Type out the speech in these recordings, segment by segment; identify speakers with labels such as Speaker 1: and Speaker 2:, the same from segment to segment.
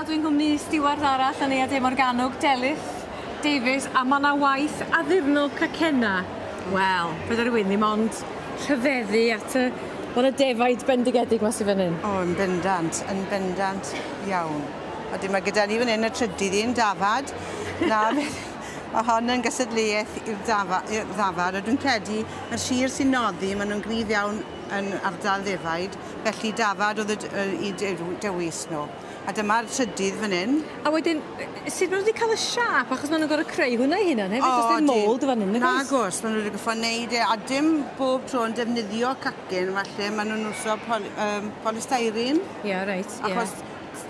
Speaker 1: Wel, dwi'n nghwmni stiward arall yn Neuadd De Morgannwg, Delyth Davies, a ma' 'na waith addurno cacenna. Wel, fedar rywun ddim ond rhyfeddu at y wel y defaid bendigedig 'ma sy fan 'yn.
Speaker 2: O yn bendant, yn bendant iawn. Wedyn ma' gyda ni fan 'yn y trydydd un, dafad. Na ma' hon yn gystadleuaeth i'r dafa- i'r ddafad a dwi'n credu y sir sy'n noddi ma' nw'n gryf iawn yn ardal ddefaid, felly dafad o'dd y d- yy 'u dew- dewis nw. A dyma'r trydydd fan 'yn.
Speaker 1: A wedyn sut ma' nw 'di ca'l y siâp achos ma' nw'n gor'o' creu hwnna 'u hunan hefyd do's dim mold fan 'yn nag oes?
Speaker 2: Nagos ma' nw wedi goffo neud e a dim bob tro yn defnyddio cacen falle ma' nw'n wso poly- polystyrene.
Speaker 1: Ie reit ie.
Speaker 2: Achos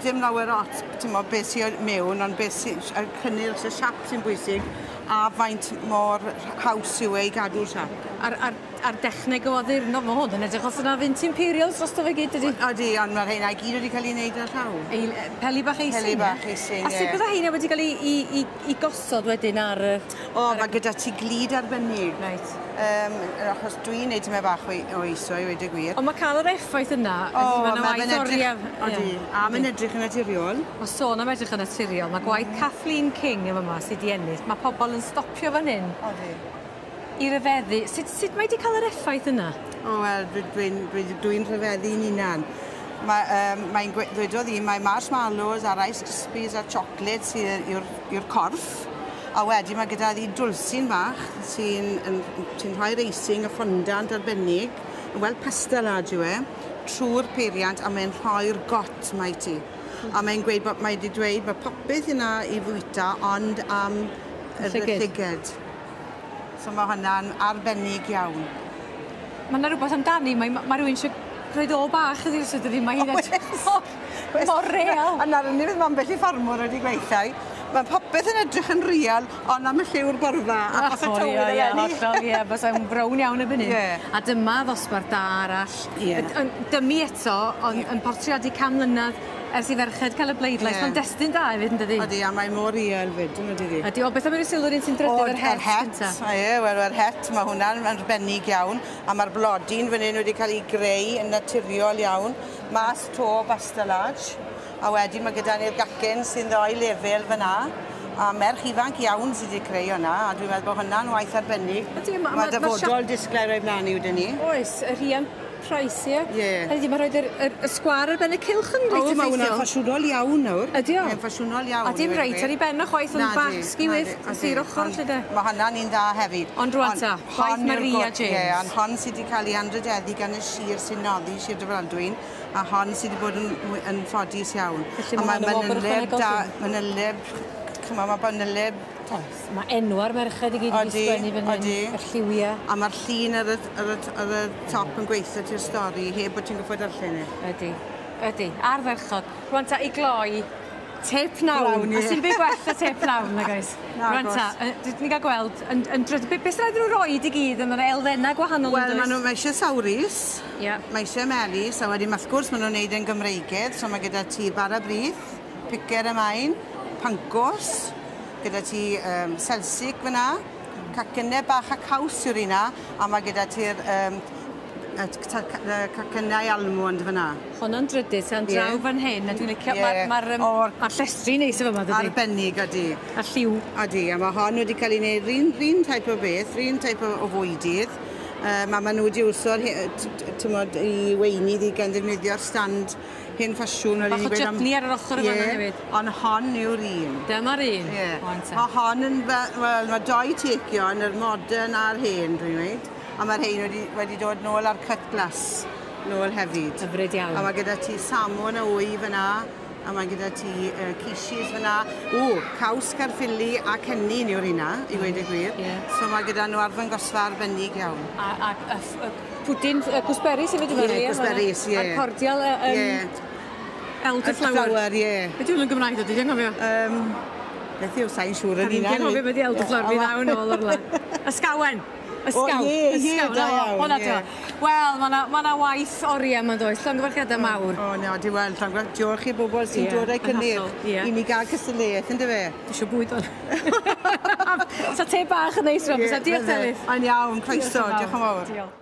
Speaker 2: dim lawer ots t'mo' beth sy mewn ond beth sy y cynnyrch y siâp sy'n bwysig a faint mor haws yw e i gadw'r siâp.
Speaker 1: A'r a'r a'r dechneg o addurno ma' hwn yn edrych os yna fynt Imperials drosto fe gyd dydi?
Speaker 2: Odi ond ma' rheina i gyd wedi ca'l 'u neud â llaw.
Speaker 1: Eil- peli bach eisin?
Speaker 2: Peli bach eisin ie.
Speaker 1: A sut bydda heina wedi ga'l 'u 'u 'u 'u gosod wedyn ar y...
Speaker 2: O ma' gyda ti glud arbennig.
Speaker 1: Reit.
Speaker 2: Achos dwi'n neud tymed bach o o eiso i weud y gwir.
Speaker 1: On' ma' ca'l yr effaith yna...
Speaker 2: O
Speaker 1: ma' 'na waith orie.
Speaker 2: Odi a ma'n edrych yn naturiol.
Speaker 1: Ma' sôn am edrych yn naturiol ma' gwaith Kathleen King yn fa' 'ma sy 'di ennill ma' pobol yn stopio fan 'yn.
Speaker 2: Odi.
Speaker 1: I ryfeddu sut sut mae 'di ca'l yr effaith yna?
Speaker 2: O wel dwi dwi'n dwi dwi'n rhyfeddu'n unan. Ma' mae'n gwe- ddwedodd 'i mae marshmallows a rice krispies a chocolate sy yw'r yw'r corff a wedyn ma' gyda ddi dwlsyn bach sy'n yn sy'n rhoi'r icing y fondant arbennig wel pastelard yw e trw'r peiriant a mae'n rhoi'r got 'ma i ti. A mae'n gweud bo' mae 'di dweud ma' popeth yna i fwyta ond am yr
Speaker 1: Llyged.
Speaker 2: llyged. So ma' hwnna'n arbennig iawn.
Speaker 1: Ma' 'na rwbeth amdani mae ma' rywun isio rhoid o bach iddi os ydydi mae hi'n edrych mor mor real.
Speaker 2: A 'na'r unig beth ma' ambell i ffarmwr wedi gweutha i ma' popeth yn edrych yn real on' am y lliw'r borfa achos y tywydd
Speaker 1: Ie ie
Speaker 2: eleni.
Speaker 1: hollol ie byddai'n frown iawn erbyn hyn.
Speaker 2: Ie.
Speaker 1: A dyma ddosbarth da arall.
Speaker 2: Ie.
Speaker 1: Yn dymi eto on' yn portreadu can mlynadd ers i ferched ca'l y bleidlais.
Speaker 2: Ie.
Speaker 1: Ma'n destun da hefyd yndydi?
Speaker 2: Odi a mae mor real 'fyd on'd ydi?
Speaker 1: Ydi o beth am ryw sylw'r un sy'n drydydd yr het gynta?
Speaker 2: Ie wel yr het ma' hwnna'n arbennig iawn a ma'r blodyn fan 'yn wedi ca'l 'i greu yn naturiol iawn mas 'to bastalage a wedyn ma' gyda ni'r gacen sy'n ddoi lefel fyn 'na a merch ifanc iawn sy 'di creu hwnna a dwi'n meddwl bo' hwnna'n waith arbennig.
Speaker 1: Ydi ma'
Speaker 2: Ma' dyfodol disglair o'i flan 'i weden i.
Speaker 1: Oes y Rhian Price ie?
Speaker 2: Ie.
Speaker 1: Hynny 'di ma' roid yr yr y sgwâr ar ben y cylch yn reit
Speaker 2: O ma'
Speaker 1: effeithiol.
Speaker 2: wnna'n ffasiynol iawn nawr.
Speaker 1: Ydi o?
Speaker 2: Mae'n ffasiynol iawn.
Speaker 1: A dim reit ar 'i ben o chwaith ond bach sgiwydd sy'r ochor 'lly de.
Speaker 2: Ma' hwnna'n un dda hefyd.
Speaker 1: Ond rŵan ta, gwaith Maria James.
Speaker 2: Ie, ond hon sy 'di ca'l 'i anrhydeddu gan y sir sy'n noddi Sir Drefaldwyn a hon sy 'di bod yn yn ffodus iawn.
Speaker 1: Felly ma' hon yn wobr ychwanegol
Speaker 2: da, manyleb, ch'mo' ma' manyleb
Speaker 1: Oes, ma' enwa'r merched i gyd wedi sgwennu fan hyn.
Speaker 2: Odi.
Speaker 1: Y lliwia.
Speaker 2: A ma'r llun ar y ar y ar y top yn gweitho ti'r stori heb bod ti'n goffod darllen e.
Speaker 1: Ydi. Ydi. Ardderchog. Rŵan ta i gloi te pnawn.
Speaker 2: Pnawn, ie.
Speaker 1: A sim byd gwell na te pnawn nag oes?
Speaker 2: Nag
Speaker 1: Rŵan ta, ni ga'l gweld yn yn dryd- be' be' sy raid i nw roid i gyd yn yr elfenna gwahanol
Speaker 2: Wel ma' nw ma' isie sawrus.
Speaker 1: Ie.
Speaker 2: Ma' isie melys a wedyn wrth gwrs ma' nw'n neud e'n Gymreigedd so ma' gyda ti bara brith, picer y main, pancos, gyda ti selsig fyn 'na, cacenne bach a caws yw'r un 'na, a ma' gyda ti'r cacennau almond fyn 'na.
Speaker 1: Honno'n drydydd tan draw fan hyn a dwi'n licio ma'r ma'r ma'r llestri neis yn fama dydi?
Speaker 2: Arbennig odi.
Speaker 1: A lliw.
Speaker 2: Odi a ma' hon wedi ca'l 'i neud 'r un type o beth, 'r un type o fwydydd. A ma' nw wedi wso'r t'mod i weinydd i gan ddefnyddio'r stand hen ffasiwn
Speaker 1: Bach o chutney ar yr ochr yma hefyd.
Speaker 2: Ond hon yw'r un.
Speaker 1: Dyma'r un.
Speaker 2: Ie. Ma' hon yn wel ma' doi takeon yr modern a'r hen dwi'n weud. A ma'r hein wedi dod nôl ar cut glass nôl hefyd.
Speaker 1: Hyfryd iawn.
Speaker 2: A ma' gyda ti salmon a wy fyn 'na, a ma' gyda ti quiches fyn 'na. O, caws Caerffili a cennin yw'r un 'na, i weud y gwir.
Speaker 1: Ie.
Speaker 2: So ma' gyda nhw arddangosfa arbennig iawn.
Speaker 1: A y pwdin gooseberries hefyd yma.
Speaker 2: Ie, gooseberries, ie.
Speaker 1: A'r cordial
Speaker 2: Ie.
Speaker 1: Elderflower.
Speaker 2: Elderflower, ie.
Speaker 1: Be' 'di hwn yn Gymraeg dwi 'di anghofio?
Speaker 2: Beth yw, sai'n siŵr yn
Speaker 1: unan. Fi'n anghofio beth 'di elderflower, fi ddaw nôl o'r lan. Ysgawen. Ysgaw.
Speaker 2: O, ie, ie, da iawn.
Speaker 1: Hwnna 'di o. Wel, ma' 'na waith orie yma yndoes? Llongyfarchiade mawr.
Speaker 2: O, na, di weld, llongyfarch, diolch i bobl sy'n dod â'u cynnyrch i ni ga'l cystadleuaeth, yndyfe?
Speaker 1: Dwi isio bwyd ŵan. Sa te bach yn neis rŵan, bysa? Diolch Delyth.
Speaker 2: Yn iawn, croeso, diolch yn fawr.
Speaker 1: Diolch.